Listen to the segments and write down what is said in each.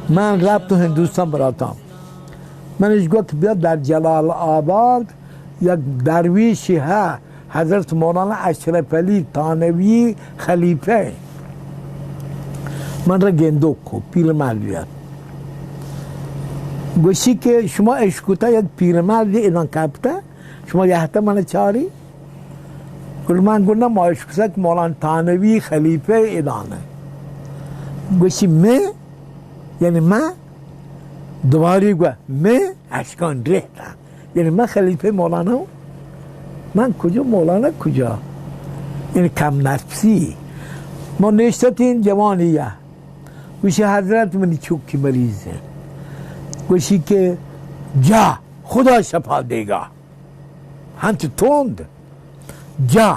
من رفت تو ہندوستان براتاں۔ من اش گو کہ بیا در جلال آباد یک درویشی ہے، حضرت مولانا اشرف علی تھانوی خلیفہ۔ من را گندوک کو، پیرمردی ات۔ گوشی کہ شما اشکتا یک پیرمردی ادان کپتا، شما یہتا من چاری؟ گڑا من گو نہ، ما اشکتا کہ مولانا تھانوی خلیفہ ادانہ۔ گوشی میں، یعنی من دوباری گو، میں اشکان ریتا، یعنی من خلیفہ مولانا ہوں؟ من کجا مولانا کجا؟ یعنی کم نفسی۔ ما نشتتین جوانی یا، گوشی حضرت منی چوکی مریض ہے۔ گوشی کہ جا، خدا شفا دیگا۔ ہنچ توند۔ جا،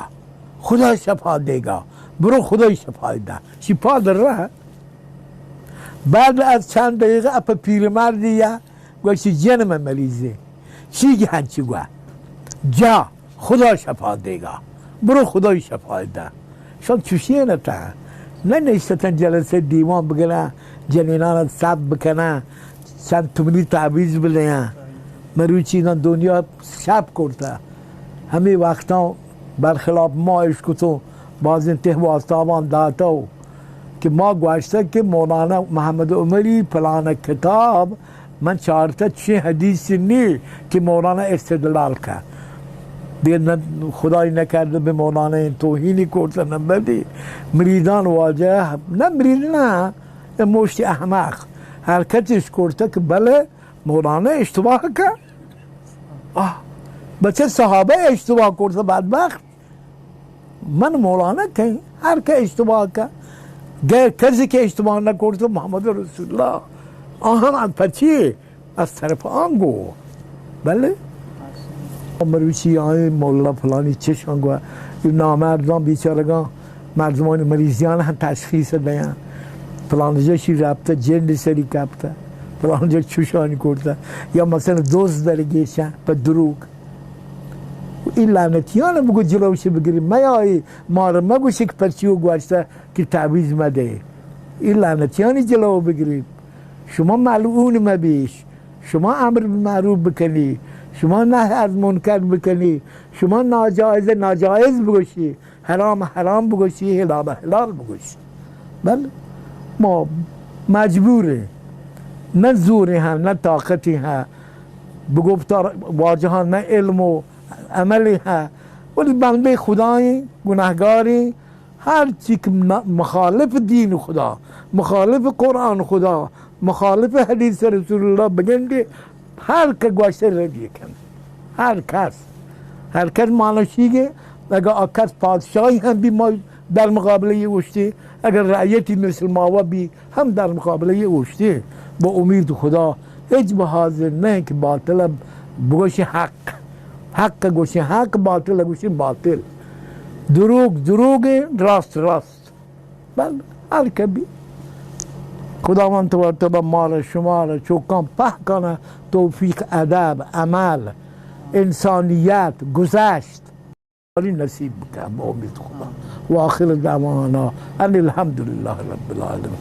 خدا شفا دیگا۔ برو خدای شفا دا۔ شفا در رہا۔ بعد از چند دقیقہ اپ پیرمردی یا گوشی جن من مریضے۔ چی گی ہنچی گوا؟ جا، خدا شفا دیگا۔ برو خدای شفا دا۔ شان چوشی نہ تا۔ نہ نشتتن جلسے دیوان بگرن، جنینان سب بکنن، چند تومنی تعویذ بدیاں۔ مروچی اینا دنیا شپ کرتا۔ ہمیں وقتاں برخلاف ما اشکتوں، بازیں تہ واسطابان داتو کہ ما گوشتگ کہ مولانا محمد عمری پلان کتاب من چارتا چی حدیث نی کہ مولانا استدلال کا۔ دے نہ خدای نہ کرد بہ مولانا توہینی کرتا نہ بدی۔ مریدان واجہ نہ مرید نہ، اے موشتی احمق۔ ہر کس اش کرتا کہ بلے مولانا اشتباہ کا۔ آہ، بچہ صحابہ اشتباہ کرتا بدبخت۔ من مولانا کہیں، ہر کہ اشتباہ کا، غیر کسی کہ اشتباہ نہ کرتا محمد رسول اللہ۔ آہم از پچی از طرف آنگو۔ بلے مروچی آئیں مولا فلانی چشاں گوا، یہ نامردان بیچارگاں مردمانی مریضیان ہم تشخیص دیاں۔ فلان جا شی رابطہ جن سری کپتا، فلان جا چوشانی کرتا، یا مثلاً دوست در گیشاں پہ دروگ۔ ای لعنتیان بگو جلوش بگیری، میای مار مگوشی کہ پرچی و گوشتا کہ تعویذ مدے۔ ای لعنتیانی جلو بگیری۔ شما ملعون مبیش، شما امر بالمعروف بکنی، شما نهی از منکر بکنی، شما ناجائز ناجائز بگوشی، حرام حرام بگوشی، حلال حلال بگوشی۔ بلے ما مجبوریں، نہ زورے ہاں، نہ طاقتے ہاں، بگفتا واجہاں نہ علم و عملے ہاں، ولی بندے خدائیں، گناہگاریں، ہر چی کہ م-، مخالف دین خدا، مخالف قرآن خدا، مخالف حدیث رسول اللہ بگندے، ہر کہ گوشت ردی کن۔ ہر کس، ہر کس مانشی گے، اگر آ کس پادشاہی ہم بی ما در مقابلہ یہ اوشتی، اگر رعیتی مثل ماوا بی ہم در مقابلہ یہ اوشتی۔ با امید خدا ہچ بہ حاضر نہ کہ باطل بگوشی حق۔ حق گوشی حق، باطل گوشی باطل۔ دروگ دروگ، راست راست۔ بل ہر کبھی خداوند تبارک تعالی مارا شمارا چوکان پہکانا توفیق ادب، عمل، انسانیت، گذشت نصیب بکن با امید خدا۔ و آخر دعوانا ان الحمدللہ رب العالمین۔